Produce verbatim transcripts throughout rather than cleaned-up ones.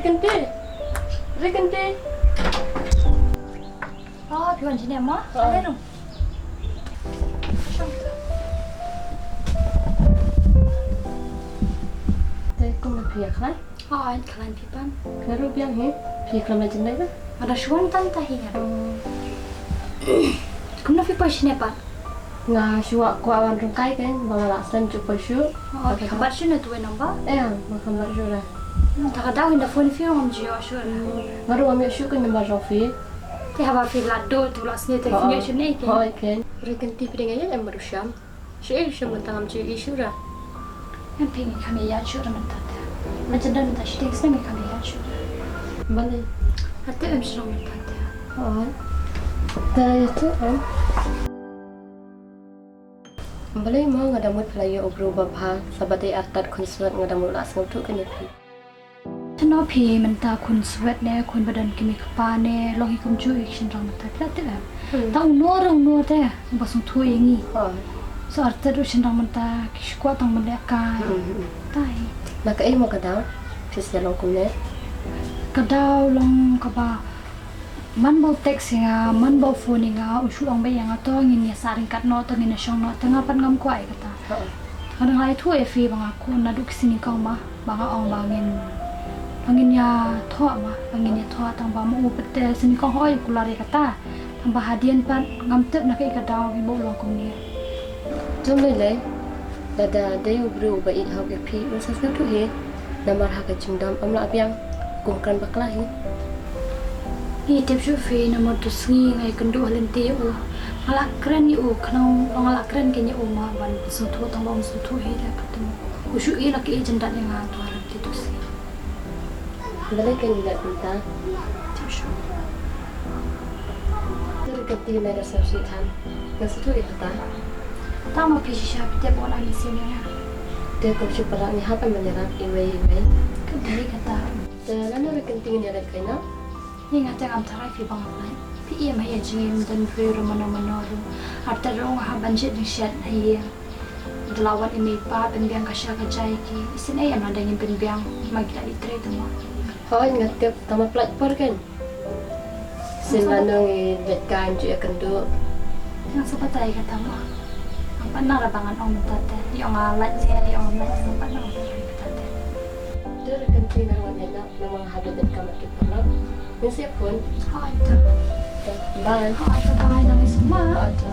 Kynti. Re Kynti. Oh, phi wan shane mo? Oh. Ale rung. Te kumno phi ïa khlaiñ? Oh, ïa khlaiñ phi pan. Nga ruh biang hi. Phi khlem leit jngai ba? Nga da shu wan tang ta hi nga. Oh. Kumno phi poi shane pat? Nga shu kwah wan rung kai kein ba nga lah slem shuh poi shuh. Oh, phi khambat shuh na tu wei number? Eh, nga khambat shuh ra. Hmm, ta ka daw ngi da phone phi ngam ju ïoh shuh ra. Nga ruh ngam ïoh shuh ka number jong phi. Te haba phi la duh tu la sniew te phi ïoh shuh ne kein. Hooid kein. Re Kynti, phi dang ïa em bad u Shyam? Shu ïa u Shyam mynta ngam ju ïohi shuh ra. Em phi, ngi kham ïaid shuh ra mynta te. Mynta don mynta shiteng snem ngi kham ïaid shuh ra. Balei? Ate em shnong mynta te. Oh. Te ïa tu em. Balei mo, nga da mut phi la ïoh u briew ba bha, sa ba dei artat khunswet, nga da mut la sngewthuh kane phi. Tano phi mynta khunswet ne khun ba don kmie kpa ne long hi kumjuh hi shynrang mynta phi la tip em. Hmm. Ta uno re uno te ba sngewthuh ïa ngi. Oh. So artat u shynrang mynta ki shu kwah tang ban leh kai. Hmm, hmm. Tai. Na kaei mo ka daw phi sa long kumne? Ka daw long kaba man ba u text ïa nga, man ba u phone ïa nga, u shu ong beit ïa nga to ngin ïa sah ryngkat noh, to ngin ïa shong noh, te nga pat ngam kwah ïa kata. Hooid. Nga dang ïathuh ïa phi ba nga khun naduh ki sngi nyngkong ma, ba nga ong ba ngin, ba ngin ïa thoh ma, ba ngin ïa thoh tang ba ma u pat te sngi nyngkong hooid u kular ïa kata. Tang ba hadien pat ngam tip na kaei ka daw hi ba u long kumne. Ym lei lei. Lada dei u briew uba ïeit hok ïa phi un sa sngewthuh hi. Namar ha ka jingdom ym lah biang, kum kren bakla hi. Ngi tip shuh phi namar tu sngi nga ïakynduh ha lynti ïa u. Nga la kren ïa u khnang ba nga la kren kein ïa u ma ban sngewthuh tang ba um sngewthuh hi da ka tu. U shu ïa la ki ïa jyndat ïa nga tu ha lynti tu sngi. Balei kein ngi leh kumta? Tip shuh. Te Re Kynti, me da sngewsih than. Nga sngewthuh ïa kata. Tang ma phi shisha phi tip ba u la mynsiem ïa nga. Te kum shu palat ngi hap ban ïarap iwei iwei. Ka dei kata. Te lano Re Kynti ngin ïa leit kai noh? Ïa nga te ngam tharai phi ba nga leit. Phi ïa ma ïa jingim don briew ruh mano mano ruh. Artat ruh nga hap ban jied jingshet ha ïing. Da la wan i mei i pa pynbiang ka sha ka jai ki. Isynei em lada ngim pynbiang ma ki la ïatrei te mo. Hooid nga tip tang ma pynlait por kein. Sien lano ngi leit kai ngim ju ïakynduh. Ngan sa batai kata mo. Ngam pat nang ra ba ngan ong mynta te. Ïoh nga lait ne ïoh ngam lait ngam pat nang ra ba ngan ong mynta te. Te Re Kynti, nga ruh ngan ïaid noh namar nga hap leit bad ka mat ki paralok. Ngin sa ïaphone. Hooid te. Bye. Hooid te, bye. Nang ïa sumar. Hooid te.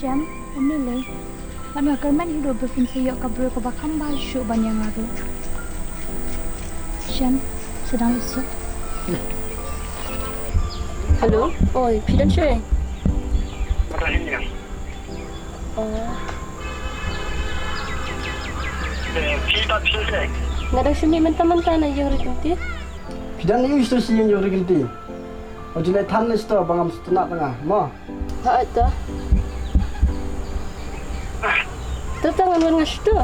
Shyam, ym lei lei. Bad nga kyrmen hi ruh ba phin sa ïoh ka briew kaba kham bha shuh ban ïa nga ruh. Shyam, sa dang leit suk. Hello, oi, phi don shaei? Oh. Eh, phi don shaei? Nga dang shu mih mynta mynta na ïing Re Kynti. Phi don ïa u sha ïing Re Kynti. Wat ju leit than leit sha to ba ngam sngewtynnat tang nga mo. Hooid to. To to ngan wan nga sha to.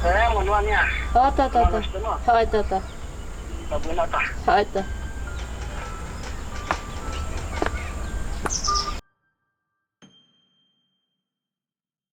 Eh, ngan wan ïa. Oh, to to to. Hooid to to. Hooid to.